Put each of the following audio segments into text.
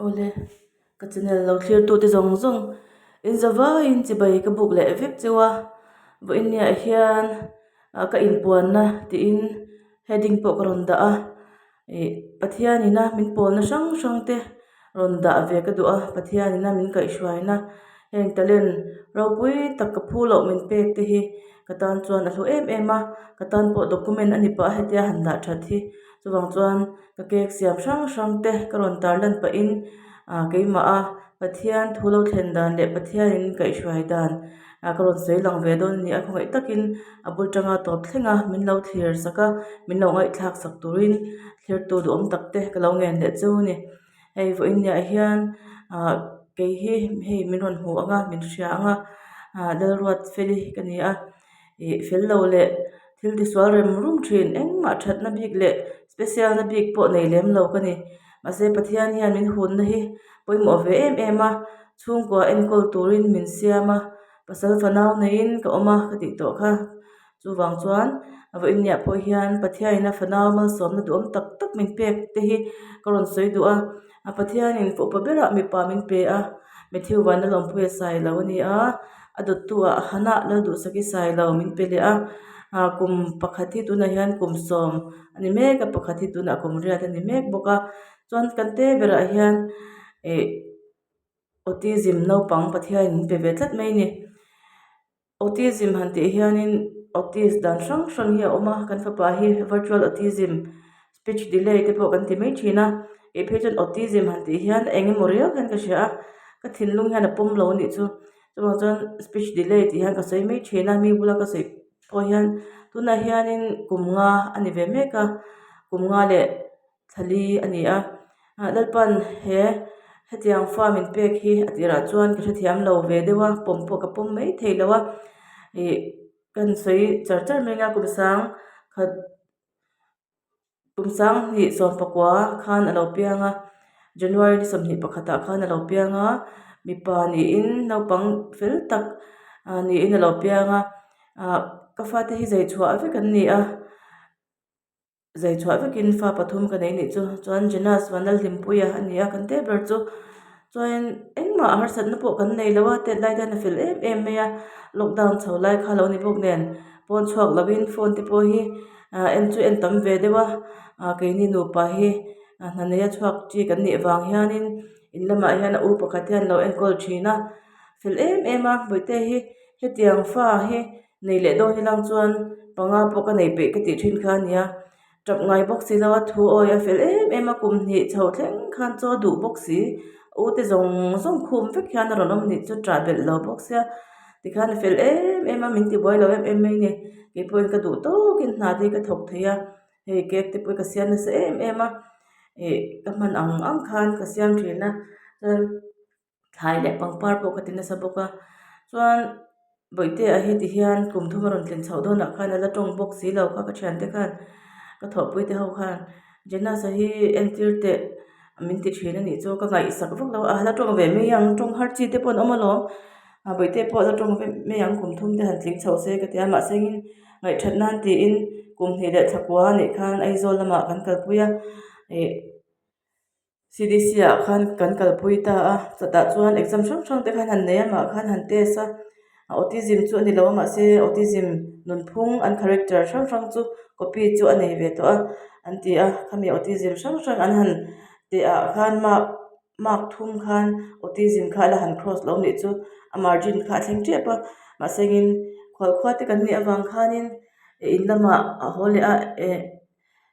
Awle, ka channel lo thlir tute zawng zawng in zavaiin chibai ka buk leh vek cheu a, vawiinniah hian ka inpuanna tiin heading pawh ka rawn dah a, ih Pathianina min pawlna hrang hrang te rawn dah ve ka duh a, Pathianina min kaihhruaina heng talent ropui tak ka phu loh min pek te hi ka tan chuan a hlu em em a, ka tan pawh document a ni pah a hetia han dah that hi chuvang chuan. Ka cake siam hrang hrang te ka rawn tar lan pahin ah keimah a Pathian thu lo thlen dan leh Pathianin kaihhruai dan ah ka rawn sawi lang ve dawn a ni a khawngaih takin a bul tanga tawp thleng a min lo thlir sak a min lo ngaihthlak sak turin thlir tu duhawm tak te ka lo ngen leh chu a ni hei vawiin niah hian ah kei hi hei min rawn hmu ang a min hria ang a ah Lalruatfeli ka ni a. Ih fel lo leh thil tisual rem rum thin engmah thatna bik leh special na bik pawh nei lem lo ka ni. Mahse Pathian hian min hunna hi pawimawh ve em em a, chhungkua enkawl turin min siam a, pasal fanau neiin ka awm a ka tih tawh kha. Chuvang chuan vawiinniah pawh hian Pathianin a fanau malsawmna duhawm tak tak min pek te hi ka rawn sawi duh a. A Pathianin ka upa berah mipa min pe a, Matthew Vanlalawmpuia sai lo a ni a, a dawttu ah Hannah Lalduhsaki sai lo min pe leh a, ah kum pakhat hi tunah hian kum sawm a ni mek a, pakhat hi tunah kum riat a ni mek bawk a, chuan kan te berah hian ih autism naupang Pathianin min pe ve tlat mai a ni. Autism han tih hianin autis dan hrang hrang hi a awm a, kan fapa hi virtual autism, speech delay te pawh kan ti mai thin a, ih phei chuan autism han tih hian eng emaw riau hian ka hria a, ka thinlung hian a pawm lo a nih chu, chuvang chuan speech delay tih hian ka sawi mai thin a, mi bula ka sawi pawh hian tunah hianin kum nga a ni ve mek a, kum nga leh. Thali a ni a, Lalpan he hetiang fa min pek hi a tirah chuan ka hrethiam lo ve deuh a, pawm pawh ka pawm mai thei lo a, ih kan sawi char char mai a kum sang khat kum sang hnih sawm pakua khan a lo piang a, January ni 21 ah khan a lo piang a, mipa niin naupang fel tak niin a lo piang a, ah ka fate hi zai chhuah vek an ni a. Zai chhuah vekin fa pathum ka nei nih chu chuan Jonas Vanlalhlimpuia a ni a kan te ber chu chuan engmah harsatna pawh kan nei lo a tet lai te hian a fel em em mai a lockdown chho lai kha lo ni bawk nen pawn chhuak lovin phone te pawh hi ah en chu en tam ve deuh a ah keini nupa hi hna neia chhuak chi kan nih vang hianin in lamah hian a u pakhat hian a lo enkawl thin a fel em em a bawihte hi hetiang fa hi. Nei leh dawn ilang chuan panga pawh ka nei peih ka tih thin kha a nia. Tap ngai bawk si lo a, thu awi a fel em em a, kum hnih chho thleng khan chaw duh bawk si. U te zawng zawng khum vek hian a rawn awm nih chu ṭah belh lo bawk sia. Tikhan a fel em em a, min ti buai lo em em mai a ni. Kei pawhin ka duh tawkin hna te hi ka thawk thei a, hei cake te pawh hi ka siam nasa em em a, ih ka hman ang ang khan ka siam thin a, chuan. Thlai leh pangpar pawh ka ti nasa bawk a chuan bawihte ah heti hian kum thum a rawn tlin chhoh dawnah khan a la tawng bawk si lo kha ka thiante khan ka thawhpui te ho khan Jonas-a hi entir teh min ti thin a nih chu ka ngaihsak vak lo a a la tawng ve mai ang tawng har chi te pawh an awm alawm a bawihte pawh a la tawng ve mai ang kum thum te han tling chho se ka ti a mahse engin ngaihthat nan tiin kum hnih leh thla kua a nih khan Aizawl lamah kan kalpui a ih. C_D_C ah khan kan kalpui ta a chutah chuan exam hrang hrang te khan han nei a mah khan han test a autism chu a ni lo a mahse autism nunphung an character hrang hrang chu copy chu a nei ve tawh a an ti a khami autism hrang hrang an han teh ah khan mark mark thum khan autism kha a la han cross lo nih chu a margin kha a thleng tep a mahse engin khual khua te kan nih avang khanin in lamah a haw leh a eh.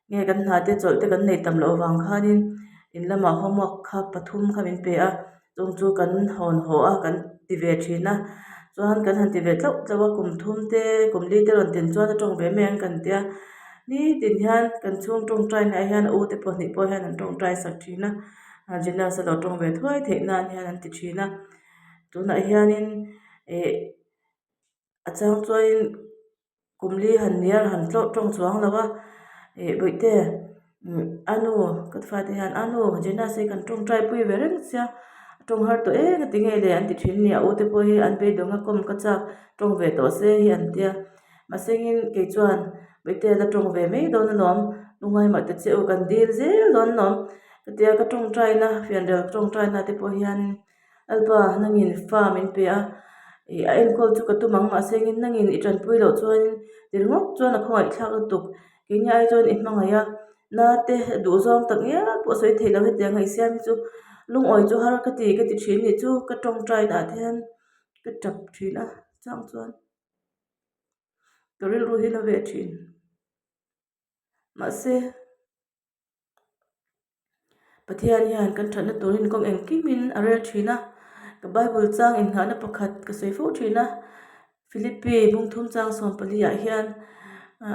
Nge kan hna te chawlh te kan nei tam loh avang khanin in lamah homework kha pathum kha min pe a chung chu kan hawn haw a kan ti ve thin a chuan kan han ti ve tlauh tlauh a kum thum te kum li te rawn tin chuan a tawng ve mai ang kan tia nitin hian kan chhung tawngtai naah hian a u te pahnih pawh hian an tawngtai sak thin a Jonas a lo tawng ve thuai theih nan hian an ti thin a tunah hianin ih a chang chuanin. Kum li han nia han tlawh tawng chuang lo a ih bawihte a nu ka fate hian a nu Jonas hi kan tawngtai pui ve reng sia a tawng har tawh eng a ti nge le an ti thin a ni a u te pawh hi an beidawng a kawm ka chak tawng ve tawh se hi an tia mahse engin kei chuan bawihte la tawng ve mai dawn alawm lungngai mah ta che u kan dil zel dawn alawm. Ka tia ka tawngtaina fianrial tawngtaina te pawh hian Lalpa nangin fa min pe a, ih a enkawl chu ka tum ang mahse engin nangin i tanpui loh chuanin ti ringawt chuan a khawngaih thlak lutuk. Keini ai chuan i hmangaih a, nate duhzawng tak ngial pawh sawi theih loh hetiang a i siam hi chu lungawi chu har ka ti ka ti thin nih chu ka tawngtaina ah te hian ka tap thin a chang chuan ka rilru hi la ve thin mahse. Pathian hian kan thatna turin kawng engkimin a rel thin a, ka bible chang inngahna pakhat ka sawi fo thin a, Philippi bungthum chang 14 ah hian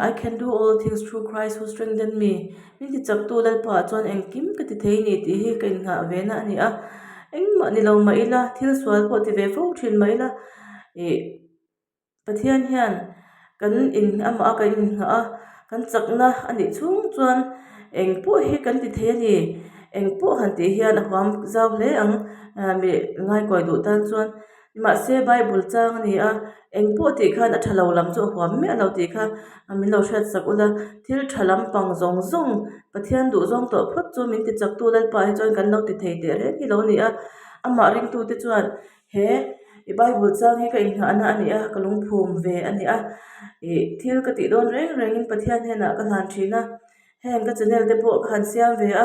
I can do all things through Christ who strengthen me min ti chaktu Lalpa ah chuan engkim ka ti thei ni tih hi ka inngah ve na a ni a, engmah ni lo mah ila thil sual pawh ti ve fo thin mah ila ih. Pathian hian kan in amah a kan inngah a, kan chakna a nih chhung chuan eng pawh hi kan ti thei a ni. Eng pawh han tih hian a huam zau hle ang ah mi ngaikuai duh tan chuan. Mahse Bible chang a ni a, eng pawh tih khan a tha lo lam chu a huam miah lo tih kha min lo hriat sak ula. Thil tha lampang zawng zawng Pathian duh zawng tawh phawt chu min ti chaktu Lalpa hi chuan kan lo ti thei teh reng hi lo ni a. Amah ringtute chuan He i bible chang hi ka inngahna a ni a, ka lungphum ve a ni a, ih thil ka tih dawn reng rengin Pathian hnenah ka hlan thin a, heng ka channel te pawh ka han siam ve a,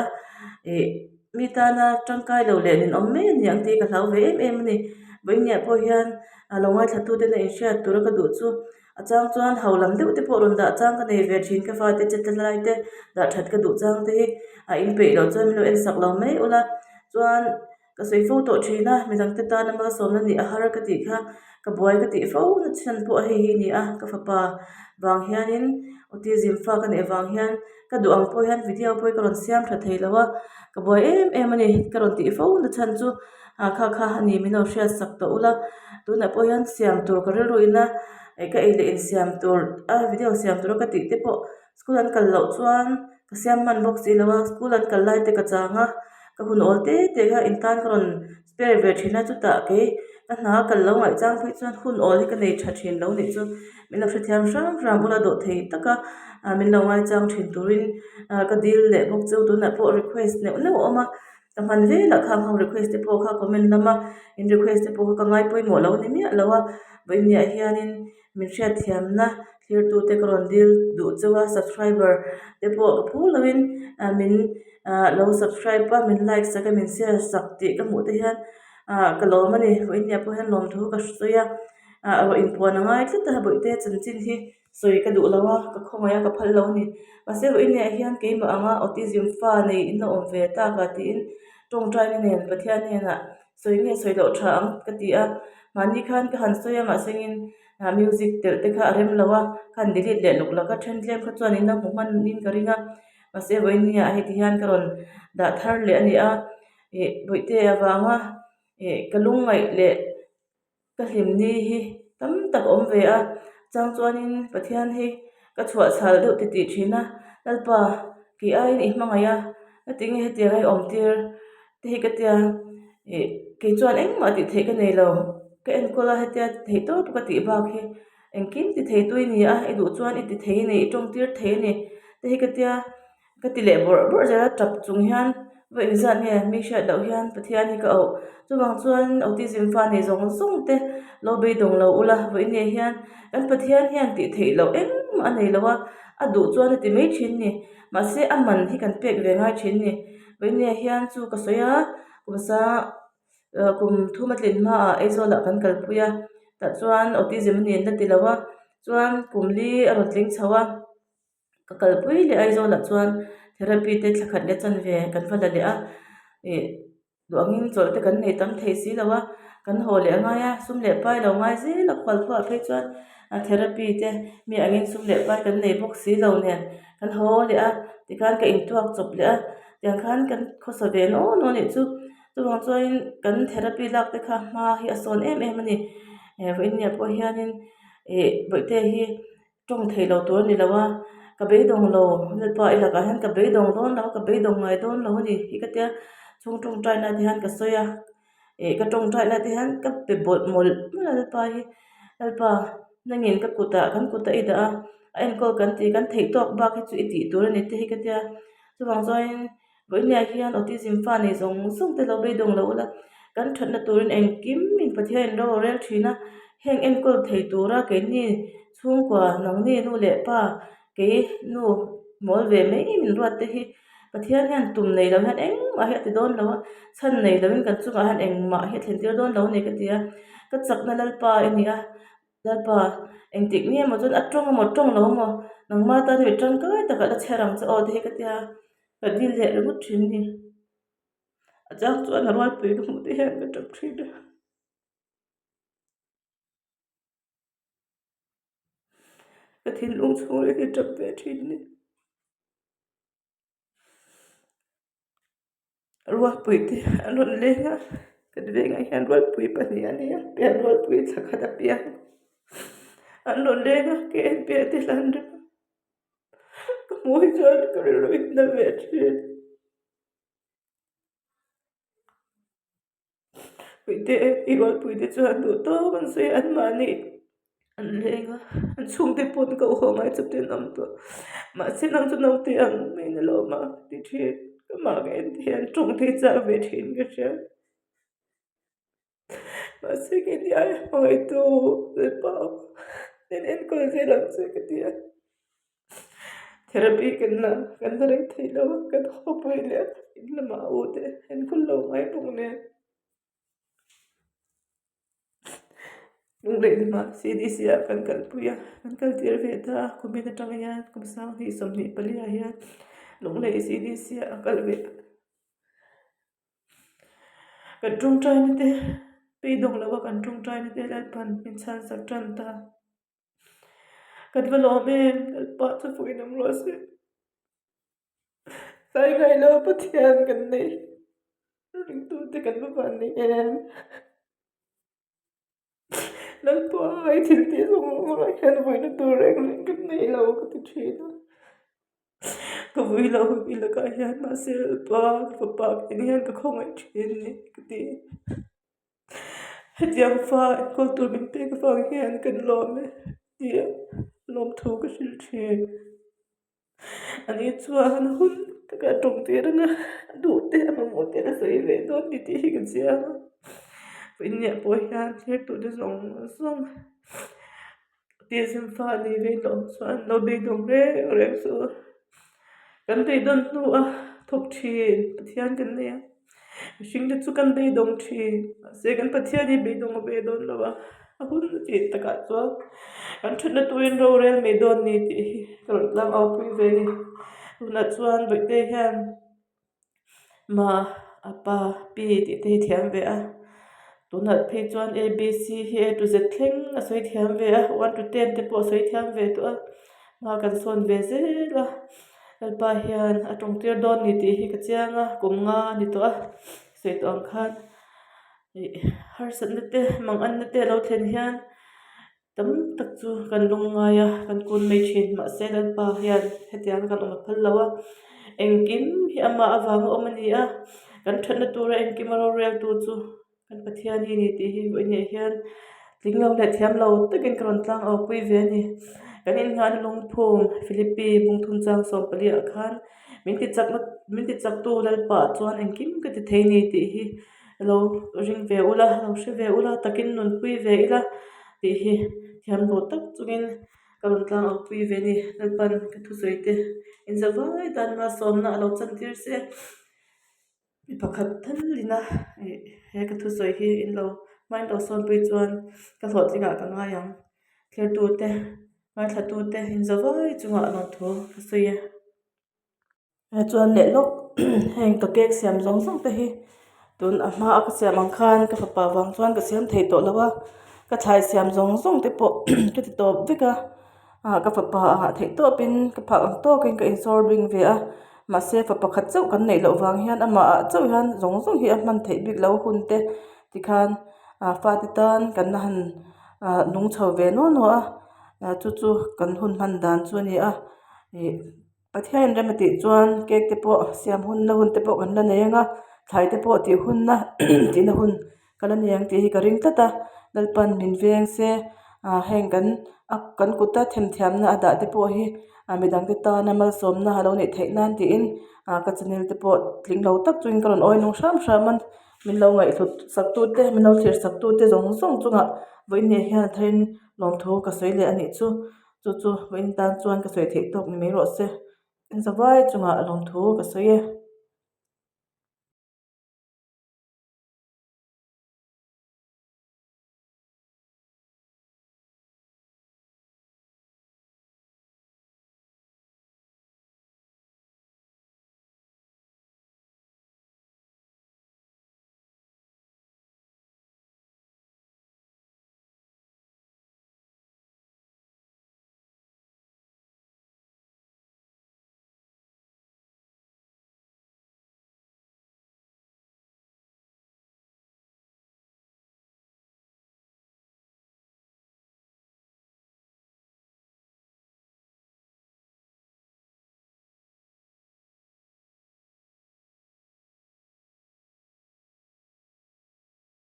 ih mi tana tangkai lo leh ninawm mai a ni ang tih ka hlau ve em em a ni. Vawiinniah pawh hian a lo ngaithlatute na inhriat tura ka duh chu a chang chuan ho lam deuh te pawh rawn dah chang ka nei ve thin ka fate che tla lai te dah that ka duh chang te hi a inpeih loh chuan min lo en sak lo mai ula chuan. Ka sawi fo tawh thin a, midangte tana malsawmna nih a har ka tih kha ka buai ka tih fo na chhan pawh hei hi a ni a, ka fapa vang hianin autism fa ka neih vang hian ka duh ang pawh hian video pawh hi ka rawn siam tha thei lo a, ka buai em em a ni ka rawn tih fo na chhan chu ah kha kha a ni min lo hriat sak tawh ula, tunah pawh hian siam tur ka rilru ina eh ka ei leh insiam tur a video siam tura ka tih te pawh school an kal loh chuan ka siam hman bawk si lo a school an kal lai te ka chang a ka hun awl te te kha in tan ka rawn spare ve thin a chutah kei ka hna a kal lo ngaih chang phei chuan hun awl hi ka nei tha thin lo nih chu min lo hrethiam hram hram bula dawh thei tak a ah min lo ngaichang thin turin ah ka dil leh bawk chu tunah pawh request neuh neuh a awm a ka hman velah khang ho request te pawh kha comment lama in request te pawh kha ka ngai pawimawh lo a ni miah lo a vawiinniah hianin. Min hriatthiamna thlirtute ka rawn dil duh chauh a, subscriber te pawh ka phu loin ah min ah lo subscribe a, min like sak a, min share sak tih ka hmuh te hian ah ka lawm a ni. Vawiinniah pawh hian lawmthu ka sawi a, ah rawh inpuan a ngai tlat a, bawihte chanchin hi sawi ka duh lo a, ka khawngaih a, ka phal lo a ni. Mahse vawiinniah hian keimah anga autism fa nei in la awm ve tak a tiin tawngtaina nen Pathian hnenah sawi nge sawi loh tha ang ka ti a, mahni khan ka han sawi a mahsengin ah music telh te kha a rem lo a, ka han delete leh lawk lawk a then tlem kha chuan in lo hmu hman in ka ring a, mahse vawiinniah heti hian ka rawn dah thar leh a ni a, ih bawihte avanga ih ka lungngaih leh. Ka hlim ni hi tam tak a awm ve a, chang chuanin Pathian hi ka chhuah chhal deuh ti tih thin a, Lalpa kei aiin i hmangaih a, heti nge hetiang a i awm tir te hi ka tia, ih kei chuan engmah tih theih ka nei lo, ka enkawl a hetia theih tawp ka tih bak hi engkim ti thei tui a ni a, i duh chuan i ti thei a ni, i tawng tir thei a ni te hi ka tia. Ka ti leh bawrh bawrh zel a, tap chung hian va inzat nge mi hriat loh hian Pathian hi ka auh. Chuvang chuan autism fa nei zawng zawng te lo beidawng lo ula vawiin hian kan Pathian hian tih theih loh engmah a nei lo a, a duh chuan a ti mai thin ni. Mahse a man hi kan pek ve ngai thin ni. Vawiin hian chu ka sawi a, kum sang kum thum a tlin hmaah Aizawlah kan kalpui a, tah chuan autism a ni an la ti lo a, chuan kum li a rawn tling chho a. Ka kalpui leh Aizawlah chuan therapy te thla khat leh chanve kan va la leh a, ih duh angin chawlh te kan nei tam thei si lo a, kan haw leh a ngai a, sum leh pai lo ngai zel a khual khuaah phei chuan therapy te mi angin sum leh pai kan nei bawk si lo nen kan haw leh a, tikhan ka intuak chawp leh a, tiang khan kan khawsa ve naw naw anih chu, chuvang chuanin kan therapy lak te kha hma hi a sawn em em a ni, vawiinniah pawh hianin ih bawihte hi. Tawng thei lo tur a ni lo a, ka beidawng lo, Lalpa i lakah hian ka beidawng dawn lo, ka beidawng ngai dawn lo a ni tih ka tia, chhung tawngtaina te hian ka sawi a, ih ka tawngtaina te hian ka pe bawlh mawlh mawlh a Lalpa hi, Lalpa nangin ka kutah kan kutah i dah a, a enkawl kan ti kan theih tawk bak hi chu i tih tur a ni te hi ka tia, chuvang chuanin. Vawinia hian autism fa nei zawng zawng te lo beidawng lo ula, kan thatna turin engkim in Pathian in ro a rel thin a, heng enkawl thei tura keini chhungkua nangni nu leh pa kei nu mawl ve mai min ruat te hi Pathian hian tum nei lo hian engmah hi a ti dawn lo a, chhan nei loin kan chungah hian engmah hi a thlen tir dawn lo a ni ka ti a, ka chakna Lalpa i ni a. Lalpa, engtik nge maw chuan a tawng emaw tawng lo emaw nangma tan hi tangkai takah la chher ang che aw te hi ka tia ka dil leh ringawt thin a ni. A chang chuan a rualpui ka hmuh te hian ka tap thin a. Ka thinlung chhung hi ka tap ve thin a ni. Rualpui te an rawn leng a kan vengah hian rualpui pahnih a nei a pian rualpui thla khat a piang an rawn leng a ke en piah te hlan reng a ka hmuh hi chuan ka rilru in na ve thin. Puite i rualpui te chuan duh tawk an sawi a anmahni an leng a an chhungte pawh an koh haw ngai chawp te an awm tawh mahse nang chu naute ang mai na lawm a ti thin amah ka en te hian tawng te hi chak ve thin ka hria mahse keini aia hmangaihtu Lalpa min enkawl zel ang che ka ti a. Therapy kan la kan la rei thei lo a kan haw pui leh a in lamah a u te enkawl lo ngai bawk nen lunglei lamah CDC ah kan kalpui a kan kal tir ve ta a kumin atang hian kum sanghnih 24 ah hian lunglei CDC ah a kal ve a kan tawngtaina te beidawng lo a kan tawngtaina te Lalpan min chhan sak tan ta. Kan va lawm em Lalpa chu fuih awm rawh se. Zai ngai lo Pathian kan nei ringtute kan va van nei em. Lalpa i thil tih zawng zawngah hian vawiina tur reng reng kan nei lo ka ti thin a. Ka vui lo i lakah hian mahse Lalpa ka fapa ka en hian ka khawngaih thin a ni ka ti. Hetiang fa enkawl tur min pek avang hian kan lawm e tih lawmthu ka hrilh thin. Ani chuan hun taka tawng tir ang a, a duh te a mamawh te a sawi ve dawn ni tih hi ka chiang a. Vawiinniah pawh hian thlir tute zawng zawng Autism fa nei ve loh chuan lo beidawng reng reng chu kan beidawn hnu a thawk thin Pathian kan nei a mihring te chu kan beidawng thin mahse kan Pathian hi beidawng a ve dawn lo a a hun a tih takah chuan kan thatna turin rorel mai dawn ni tih hi ka rawn tlang au pui ve a ni tunah chuan Bawihte hian. Ma a pa pi tih te hi thiam ve a tunah phei chuan a b c hi a to z thleng a sawi thiam ve a one to ten te pawh a sawi thiam ve tawh a hma kan sawn ve zel a lalpa hian a tawng tir dawn ni tih hi ka chiang a kum nga a ni tawh a sawi tawh ang khan ih harsatna te manganna te a lo thlen hian. Tam tak chu kan lung ngai a, kan kun mai thin. Mahse Lalpa hian hetiang kan awm a phal lo a, engkim hi amah avanga awm a ni a, kan thatna tura engkim a roreltu chu kan Pathian hi a ni tih hi vawiinah hian tling lo leh thiam lo takin ka rawn tlang aupui ve a ni. Kan innghahna lungphum Philippi bungthum chang 14 ah khan min ti chakna min ti chaktu Lalpa chuan engkim ka ti thei a ni tih hi lo ring ve ula lo hre ve ula takin nunpui ve ila tih hi thiam lo tak chungin ka rawn tlang au pui ve a ni Lalpan ka thusawi te inzavai dan malsawmna a lo chantir se mi pakhat thalin a ih he ka thusawi hi in lo hmain lo sawnpui chuan ka hlawhtlingah ka ngai ang thlertute ngaithlatute inzavai chungah lawmthu ka sawi a. Chuan leh lawk heng ka cake siam zawng zawng te hi tun a hma a ka siam ang khan ka fapa vang chuan ka siam thei tawh lo a ka thlai siam zawng zawng te pawh ka ti tawp vek a ah ka fapa ah theih tawp in ka phak ang tawk in ka in sawr bing ve a mahse fa pakhat chauh kan neih loh vang hian amah ah chauh hian zawng zawng hi a hman theih bik loh hun te tikhan ah fate tan kan la han ah nung chho ve nuah nuah a chu chu kan hun hman dan chu a ni a ih. Pathian rem a tih chuan cake te pawh siam hunna hun te pawh kan la nei ang a thlai te pawh tih hunna tihna hun ka la nei ang tih hi ka ring tlat a Lalpan min veng se ah heng kan a kan kuta themthiamna a dah te pawh hi Ah midangte tana malsawmna a lo neih theih nan tiin ah ka channel te pawh tling lo tak chungin ka rawn awi nung hram hram a min lo ngaihhlut sak tute min lo thlir sak tute zawng zawng chungah vawiin ni hian a tharin lawmthu ka sawi leh a nih chu chu chu vawiin tan chuan ka sawi theih tawk ni mai rawh se in zavai chungah lawmthu ka sawi e.